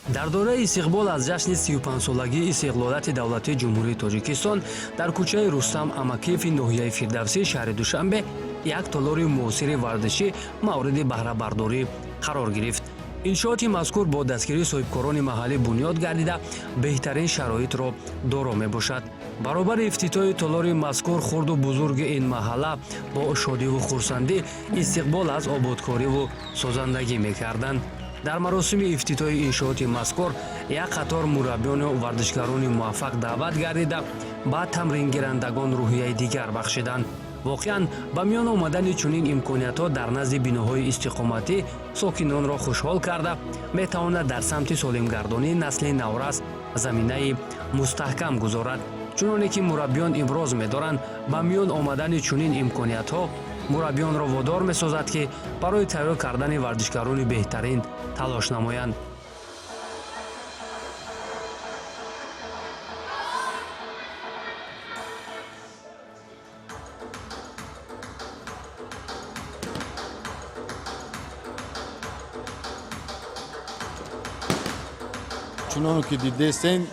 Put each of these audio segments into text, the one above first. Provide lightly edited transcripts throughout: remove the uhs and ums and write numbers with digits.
Дар доираи истиқбол аз ҷашни 35-солагии истиқлолияти давлатии Ҷумҳурии Тоҷикистон дар кӯчаи Рустам Амакиеви ноҳияи Фирдавсии шаҳри Душанбе як толори муосири варзишӣ мавриди баҳрабардорӣ қарор гирифт. Иншооти мазкур бо дастгирии соҳибкорони маҳаллӣ бунёд гардида, беҳтарин шароитро доро мебошад. Баробари ифтитоҳи толори мазкур хурду бузурги ин маҳалла бо шодиву хурсандӣ истиқбол аз ободкориву созандагӣ мекарданд. Дар маросими ифтитоҳи иншооти мазкур як қатор мураббиёну варзишгарони муваффақ даъват гардида, ба тамрингирандагон рӯҳияи дигар бахшиданд. Воқеан, ба миён омадани чунин имкониятҳо дар назди биноҳои истиқоматӣ сокинонро хушҳол карда метавонад, дар самти солимгардонии насли наврас заминаи мустаҳкам гузорад. Чуноне ки мураббиён иброз медоранд, ба миён омадани чунин имкониятҳо мураббиёнро водор месозад, ки барои тайёр кардани варзишгарони беҳтарин талош намоянд. Чуноне ки дидестем,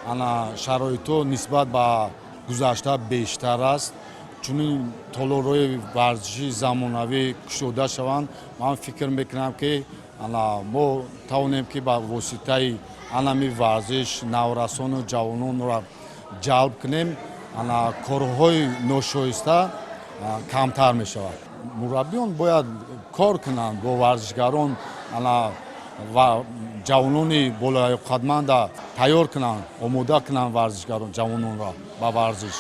ана шароитҳо нисбат ба гузашта бештар аст. Чунин толорҳои варзишии замонавӣ кушода шаванд, ман фикр мекунам, ки ана мо тавонем, ки ба воситаи анами варзиш наврасону ҷавононро ҷалб кунем. Ана корҳои ношоиста камтар мешавад. Мураббиён бояд кор кунанд бо варзишгарон, ана ва ҷавонони болаёқатманда тайёр кунанд, омода кунанд варзишгарон, ҷавононро ба варзиш.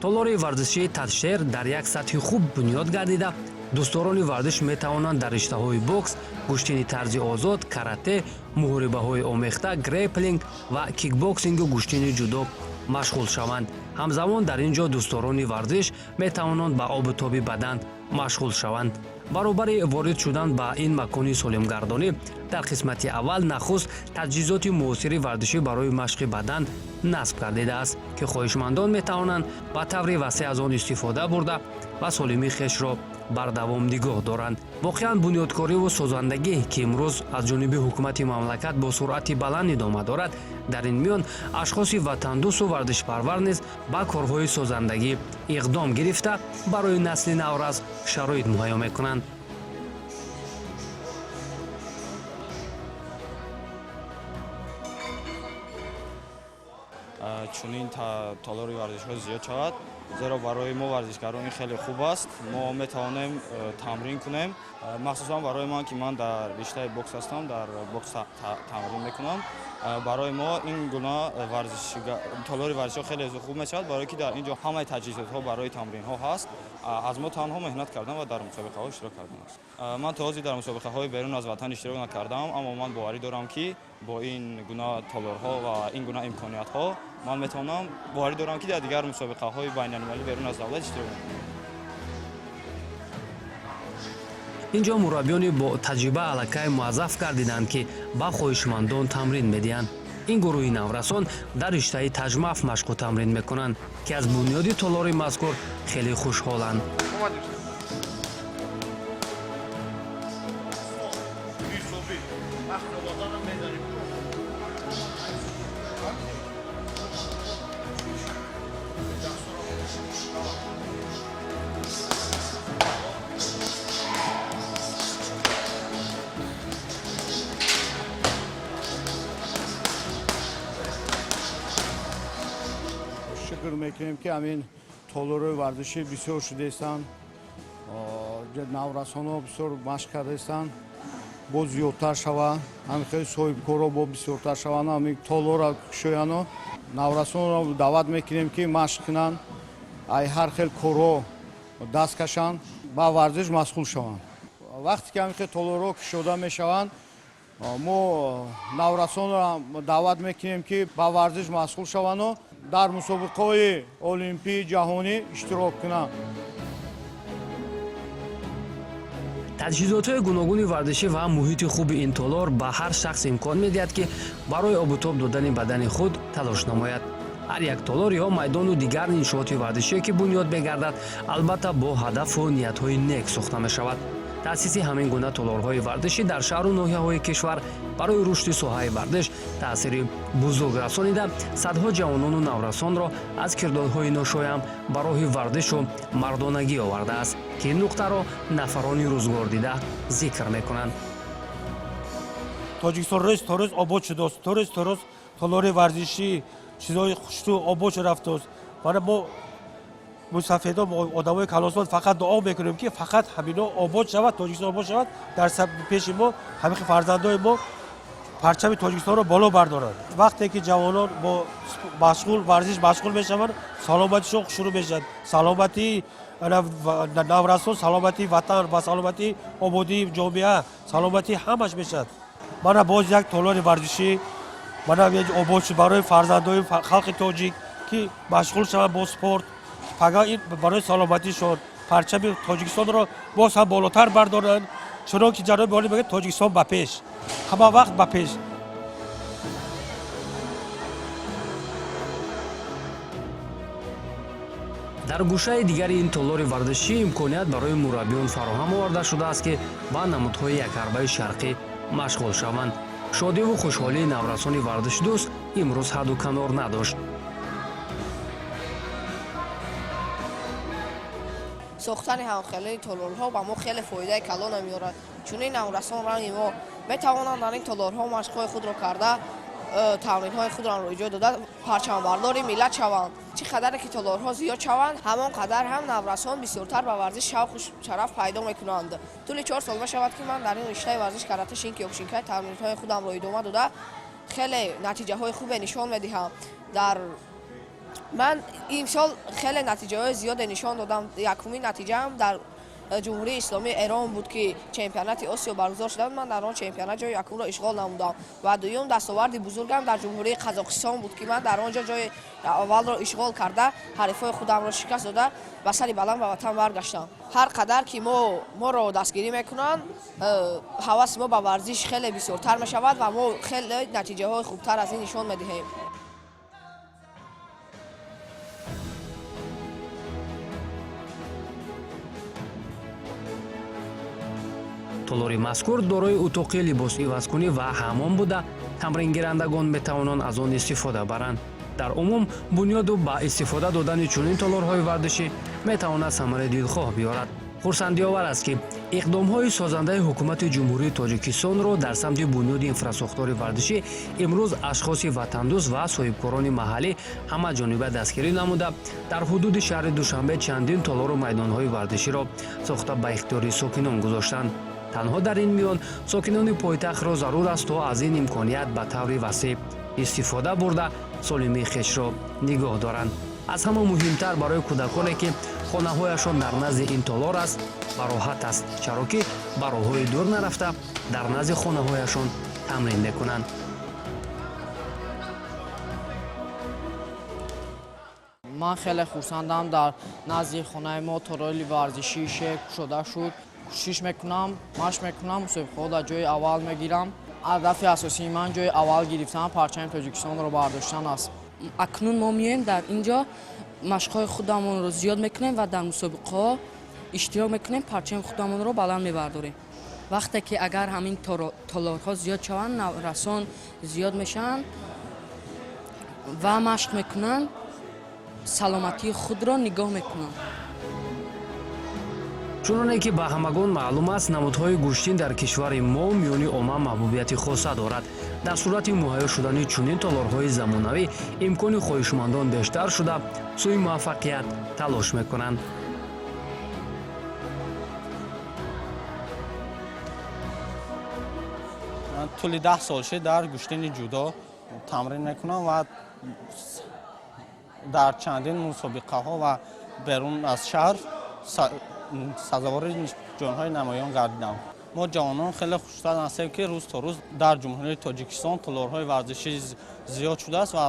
Толори варзишии Таҷшер дар як сатҳи хуб бунёд гардида, дӯстдорони варзиш метавонанд дар риштаҳои бокс, гӯштини тарзи озод, карате, муҳорибаҳои омехта, греплинг ва кикбоксингу гӯштини ҷудо машғул шаванд. Ҳамзамон дар ин ҷо дӯстдорони варзиш метавонанд ба обу тоби бадан машғул шаванд. Баробари ворид шудан ба ин макони солимгардонӣ дар қисмати аввал нахуст таҷҳизоти муосири варзишӣ барои машқи бадан насб гардидааст, ки хоҳишмандон метавонанд ба таври васеъ аз он истифода бурда ва солимии хешро бардавом нигоҳ доранд. Воқеан, бунёдкориву созандагӣ, ки имрӯз аз ҷониби ҳукумати мамлакат бо суръати баланд идома дорад, дар ин миён ашхоси ватандӯсту варзишпарвар низ ба корҳои созандагӣ иқдом гирифта, барои насли наврас шароит муҳайё мекунанд. Чунин толори варзишҳо зиёд шавад, зеро барои мо варзишгарон ин хеле хуб аст. Мо метавонем тамрин кунем, махсусан барои ман, ки ман дар риштаи бокс ҳастам, дар бокс тамрин мекунам. Барои мо ин гуна толори варзишҳо хеле хуб мешавад, барое ки дар ин ҷо ҳамаи таҷҳизотҳо барои тамринҳо ҳаст. Аз мо танҳо меҳнат кардан ва дар мусобиқаҳо иштирок кардан аст. Ман то ҳозир дар мусобиқаҳои берун аз ватан иштирок накардаам, аммо ман боварӣ дорам, ки бо ин гуна толорҳо ва ин гуна имкониятҳо ман метавонам, боварӣ дорам, ки дар дигар мусобиқаҳои байналмилалӣ берун аз давлат иштирок мекунам. Ин ҷо мураббиёни бо таҷриба аллакай муаззаф гардиданд, ки ба хоҳишмандон тамрин медиҳанд. Ин гурӯҳи наврасон дар риштаи таҷмаф машқу тамрин мекунанд, ки аз бунёди толори мазкур хеле хушҳоланд. Шукр мекунем, ки ҳамин толорҳои варзишӣ бисёр шудаистанд, наврасонҳо бисёр машқ кардаистанд. Боз зиёдтар шаванд, ҳамин хеле соҳибкорро бо бисёртар шаванд, ҳамин толорро кушояну наврасонро даъват мекунем, ки машқ кунанд, ай ҳар хел корҳо даст кашанд, ба варзиш машғул шаванд. Вақте ки ҳамин хел толорҳо кушода мешаванд, мо наврасонро даъват мекунем, ки ба варзиш машғул шаванду дар мусобиқаҳои олимпӣ, ҷаҳонӣ иштирок кунанд. Таҷҳизотҳои гуногуни варзишӣ ва муҳити хуби ин толор ба ҳар шахс имкон медиҳад, ки барои обутоб додани бадани худ талош намояд. Ҳар як толор ё майдону дигар иншооти варзишие, ки бунёд мегардад, албатта, бо ҳадафу ниятҳои нек сохта мешавад. Таъсиси ҳамин гуна толорҳои варзишӣ дар шаҳру ноҳияҳои кишвар барои рушди соҳаи варзиш таъсири бузург расонида, садҳо ҷавонону наврасонро аз кирдорҳои ношоям ба роҳи варзишу мардонагӣ овардааст, ки ин нуқтаро нафарони рӯзгордида зикр мекунанд. Тоҷикистон рӯз то рӯз обод шудааст, то рӯз то рӯз толори варзишӣ, чизҳои хушрӯ обод шуда рафтааст. Мана мо мусафедо, одамои калонсол, фақат дуо мекунем, ки фақат ҳамино обод шавад, Тоҷикистон обод шавад, дар пеши мо ҳамихи фарзандои мо парчами Тоҷикистонро боло бардоранд. Вақте ки ҷавонон бо машғул варзиш машғул мешаванд, саломатишон шурӯъ мешавад. Саломатии наврасон саломатии ватан ва саломатии ободии ҷомеа, саломатии ҳамаш мешавад. Мана боз як толори варзишӣ мана обод шуд барои фарзандои халқи тоҷик, ки машғул шаванд бо спорт. Пага ин барои саломатишон парчами Тоҷикистонро боз ҳам болотар бардоранд, чунон ки ҷаноби олӣ мегӯяд: «Тоҷикистон ба пеш, ҳама вақт ба пеш». Дар гӯшаи дигари ин толори варзишӣ имконият барои мураббиён фароҳам оварда шудааст, ки ба намудҳои якҳарбаи шарқӣ машғул шаванд. Шодиву хушҳолии наврасони варзишдӯст имрӯз ҳадду канор надошт. Сохтани ҳамхелаи толорҳо ба мо хеле фоидаи калона меорад. Чунин наврасон ранги мо метавонанд дар ин толорҳо машқҳои худро карда, тамринҳои худро иҷо дода, парчамбардори миллат шаванд. Чӣ қадаре ки толорҳо зиёд шаванд, ҳамон қадар ҳам наврасон бисёртар ба варзиш шавқу шараф пайдо мекунанд. Тӯли 4 сол мешавад, ки ман дар ин риштаи варзиш карате шинкиёкушинкай тамринҳои худамро идома дода, хеле натиҷаҳои хубе нишон медиҳам. Дар ман имсол хеле натиҷаҳои зиёде нишон додам. Якумин натиҷаам дар Ҷумҳурии Исломии Эрон буд, ки чемпионати Осиё баргузор шуда, ман дар он чемпионат ҷои якумро ишғол намудам. Ва дуюм дастоварди бузургам дар Ҷумҳурии Қазоқистон буд, ки ман дар он ҷо ҷои аввалро ишғол карда, ҳарифҳои худамро шикаст дода, ба сари баланд ба ватан баргаштам. Ҳар қадар ки мо моро дастгирӣ мекунанд, ҳаваси мо ба варзиш хеле бисёртар мешавад ва мо хеле натиҷаҳои хубтар аз ин нишон медиҳем. Толори мазкур дорои утоқи либосивазкунӣ ва ҳаммом буда, тамрингирандагон метавонанд аз он истифода баранд. Дар умум, бунёду ба истифода додани чунин толорҳои варзишӣ метавонад самараи дилхоҳ биёрад. Хурсандиовар аст, ки иқдомҳои созандаи Ҳукумати Ҷумҳурии Тоҷикистонро дар самти бунёди инфрасохтори варзишӣ имрӯз ашхоси ватандӯст ва соҳибкорони маҳаллӣ ҳамаҷониба дастгирӣ намуда, дар ҳудуди шаҳри Душанбе чандин толору майдонҳои варзиширо сохта, ба ихтиёри сокинон гузоштанд. Танҳо дар ин миён сокинони пойтахтро зарур аст, то аз ин имконият ба таври васеъ истифода бурда, солимии хешро нигоҳ доранд. Аз ҳама муҳимтар, барои кӯдаконе, ки хонаҳояшон дар назди ин толор аст, бароҳат аст, чаро ки ба роҳҳои дур нарафта, дар назди хонаҳояшон тамрин мекунанд. Ман хеле хурсандам, дар назди хонаи мо толори варзишии Шер кушода шуд. Кӯшиш мекунам, машқ мекунам, мусобиқаҳо дар ҷои аввал мегирам. Ҳадафи асосии ман ҷои аввал гирифтан, парчами Тоҷикистонро бардоштан аст. Акнун мо меоем, дар ин ҷо машқҳои худамонро зиёд мекунем ва дар мусобиқаҳо иштирок мекунем, парчами худамонро баланд мебардорем. Вақте ки агар ҳамин толорҳо зиёд шаванд, наврасон зиёд мешаванд ва машқ мекунанд, саломатии худро нигоҳ мекунанд. Чуноне ки ба ҳамагон маълум аст, намудҳои гӯштин дар кишвари мо миёни омма маҳбубияти хоса дорад. Дар сурати муҳайё шудани чунин толорҳои замонавӣ имкони хоҳишмандон бештар шуда, сӯи муваффақият талош мекунанд. Ман тӯли 10 сол шид дар гӯштини ҷудо тамрин мекунам ва дар чандин мусобиқаҳо ва берун аз шаҳр сазовори ҷойҳои намоён гардидам. Мо ҷавонон хеле хушҳол ҳастем, ки рӯз то рӯз дар Ҷумҳурии Тоҷикистон толорҳои варзишӣ зиёд шудааст ва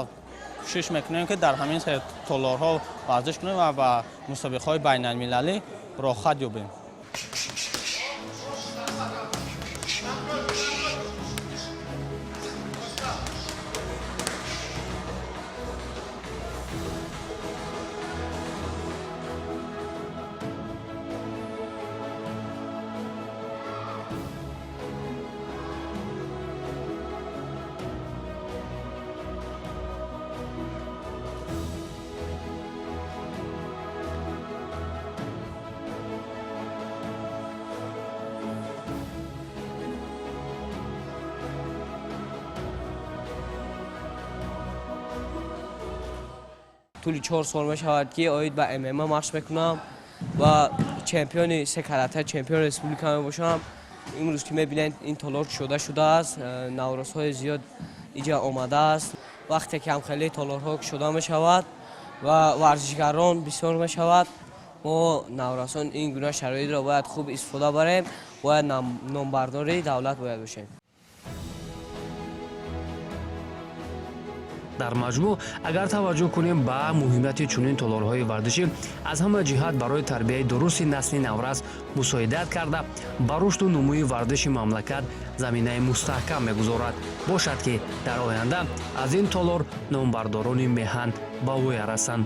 кӯшиш мекунем, ки дар ҳамин толорҳо варзиш кунем ва ба мусобиқаҳои байналмилалӣ роҳхат ёбем. Тӯли 4 сол мешавад, ки оид ба ММА машқ мекунам ва чемпиони се карата, чемпиони республика мебошам. Имрӯз ки мебинед, ин толор кушода шудааст, навросҳои зиёд иҷа омадааст. Вақте ки ҳамхелии толорҳо кушода мешавад ва варзишгарон бисёр мешавад, мо наврасон ин гуна шароитро бояд хуб истифода барем, бояд номбардори давлат бояд бошем. Дар маҷмӯъ, агар таваҷҷӯҳ кунем ба муҳимияти чунин толорҳои варзишӣ, аз ҳама ҷиҳат барои тарбияи дурусти насли наврас мусоидат карда, ба рушду нумӯи варзиши мамлакат заминаи мустаҳкам мегузорад. Бошад, ки дар оянда аз ин толор номбардорони меҳан ба воя расанд.